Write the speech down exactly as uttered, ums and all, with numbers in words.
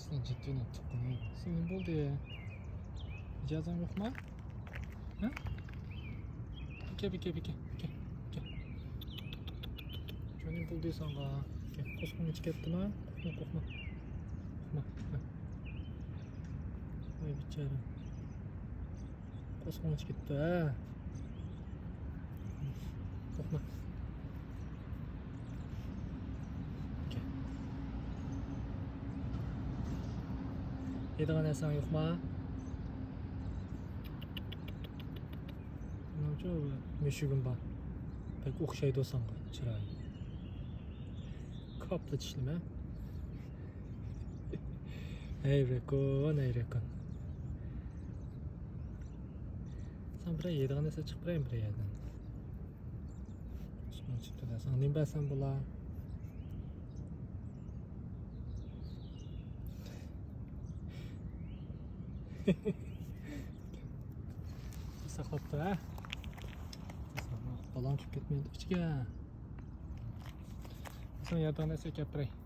سەن جىتتىنىڭ تۇغقىنى. سېنىڭ بولدى. ئىجازەڭ يوقما؟ ھە؟ بىكە، بىكە، بىكە، بىكە، بىكە. جېنىم بولدى ساڭا. بىكە، قورسىقىڭ ئېچىپ كەتتىما؟ قورقما، قورقما. قورقما. ھە. ۋاي بىچارە. قورسىقىڭ ئېچىپ كەتتى ھە. قورقما. يەيدىغان نەرسەڭ يوقما؟ مېنىڭچۇ مۈشۈكۈم بار. بەك ئوخشايدۇ ساڭا چىرايى. كاپلا چىشلىمە. ھەي راكون، ھەي راكون. ساڭا بىرەر يەيدىغان نەرسە چىقىپ بېرەيمۇ بىر يەردىن؟ ئۇسمان چىقتى دە، ساڭا نېمە بەرسەم بولا؟ ساقلاپتۇ ھە؟ بالاڭ چۈشۈپ كەتمەيدۇ ئىچىگە. ساڭا يەيدىغان نەرسە ئەكەپ بېرەي.